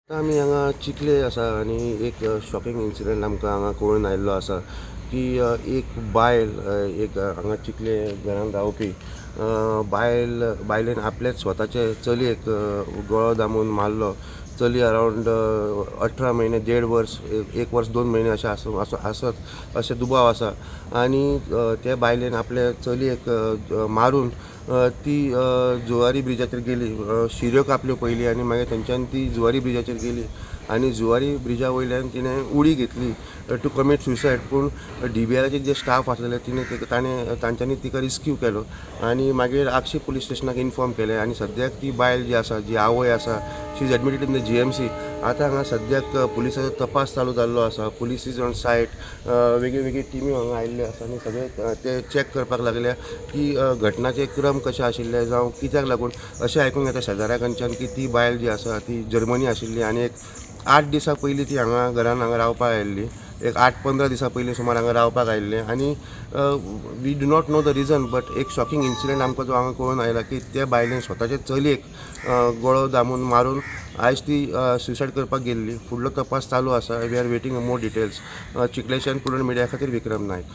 आतां आमी हांगा चिखले आसा आनी एक शॉकिंग इन्सिडंट आमकां हांगा कळून आयिल्लो आसा की एक बायल, एक हांगा चिखले घरान रावपी बायल, बायलेन आपलेच स्वताचे चलयेक गळो दामून मारलो. चली अरावंड 18 म्हयने, देड वर्स, 1 वर्स 2 म्हयने अशें आसूं आसत अशें दुबाव आसा. आनी ते बायलेन आपले चलयेक मारून ती जुवारी ब्रिजाचेर गेली, शिऱ्यो कापल्यो पयलीं आनी मागीर थंयच्यान ती जुवारी ब्रिजाचेर गेली आनी जुवारी ब्रिजा वयल्यान तिणें उडी घेतली टू कमीट सुसायड. पूण डीबीआराचे जे स्टाफ आसलेले तिणें ताणें तांच्यांनी तिका रिस्क्यू केलो आनी मागीर आगशी पुलीस स्टेशनाक इन्फॉर्म केलें. आनी सद्याक ती बायल जी आसा, जी आवय आसा, she is admitted in the GMC. आतां हांगा सद्याक पुलिसाचो तपास चालू जाल्लो आसा. Police is on site. वेगळी वेगळी टिमी हांगा आयिल्ल्यो आसा आनी सगळे ते चॅक करपाक लागल्या की घटनाचे क्रम कशे आशिल्ले जावं कित्याक लागून. अशें आयकूंक येता शेजाऱ्या कडच्यान की ती बायल जी आसा ती जर्मनी आशिल्ली आनी एक 8 दिसां पयलीं ती हांगा घरान हांगा रावपाक आयिल्ली. एक 8-15 दिसां पयलीं सुमार हांगा रावपाक आयिल्ले. आनी we do not know the reason, but एक शॉकिंग इन्सिडंट आमकां जो हांगा कळून आयला की त्या बायलेन स्वताचे चलयेक गळो दामून मारून आयज ती सुसायड करपाक गेल्ली. फुडलो तपास चालू आसा. We are waiting more details. चिखलेच्यान prudent media खातीर विक्रम नायक.